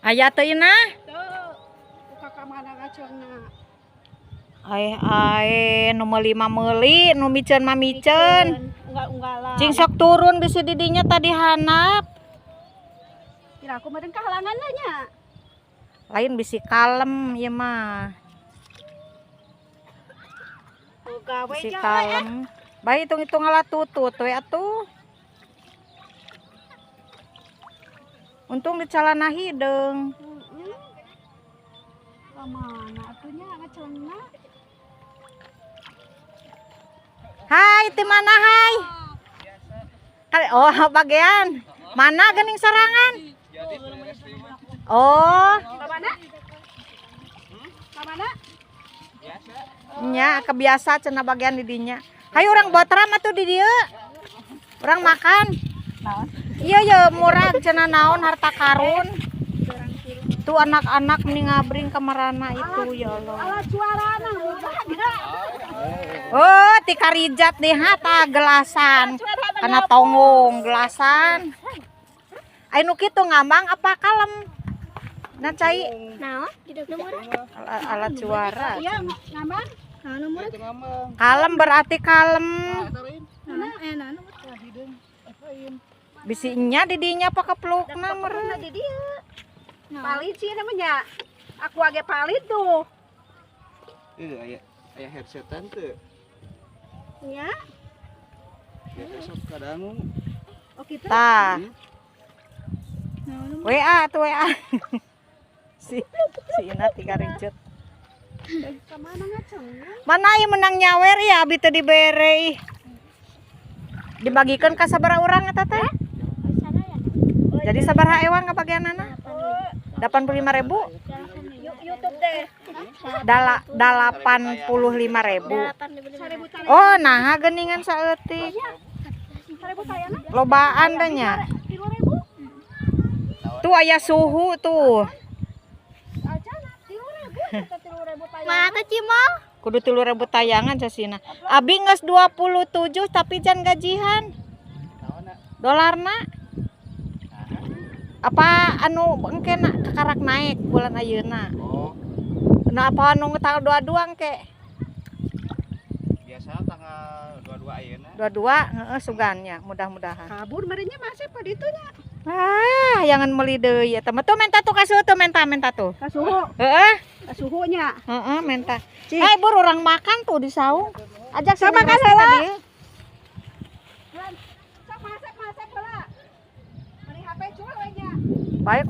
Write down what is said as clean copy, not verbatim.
Aya teu Inah? Teu. Buka ka mana ngaceungna. Ae ae nu meuli mah meuli, nu miceun mah miceun. Unggal-unggalan. Cing sok turun bisi didinya tadi hanap. Kira aku meureun kahalangan nya. Lain bisi kalem ieu mah. Gawe Bisi kalem. Bae hitung-hitung ngalah tutut we atuh. Untung di calana hideung. Ka mana atuh nya ngaceungna? Hai, ti mana hai? Kali oh bagian. Mana geuning sorangan? Oh. Ka mana? Ka mana? Nya kebiasa cenah bagian di dinya. Hayu urang botram atuh di dieu. Urang makan. Iya ya murah cenah naon harta karun. Tuh anak-anak mending ngabring ke marana itu ya Allah. Alat suarana murah. Oh, ti karijat nih hata gelasan. Karena tonggong gelasan. Ayo nu kitu ngambang apa kalem? Nah cai Naon? Hidup murah. alat suara. Iya, ngambang. Naon murah? Kalem berarti kalem. Naon? Naon murah? Bisi nya di dinya apa keplukna meureun. Di dieu. Palit sih namanya. Aku age palit tuh. Aya aya headsetan teu. Nya. Ya besok kadang. Oh kitu. Tah. WA tuh WA. Si si Ina tiga ricut. Ka mana ngaceungna? Mana ieu menang nyawer ya abi teu dibere ih. Dibagikan ka sabaraha urang eta teh? Jadi sabaraha ewang kabagianana? 85.000. YouTube deh. 85.000. Oh, nah geuningan saeutik. Lobaan teh nya. Tuh aya suhu tuh. Mana cimol? Kudu 3.000 tayangan sasina. Abi geus 27 tapi jan gajihan. Dolarna. Apa anu engke na kakarak naik bulan ayeuna. Oh. Nah apa anu tanggal 22 engke? Biasa tanggal 22 ayeuna. 22 heeh sugannya mudah-mudahan. Kabur merenya masih pada itunya. Ah, jangan meuli deui eta mah. Tuh menta tuh kasuhu tuh menta menta tuh. Kasuhu. Heeh. Kasuhunya. Heeh, menta. Hai bur orang makan tuh di saung. Ajak sama makan heula. Sok masuk heula. Meni HP cuy we nya. Baik.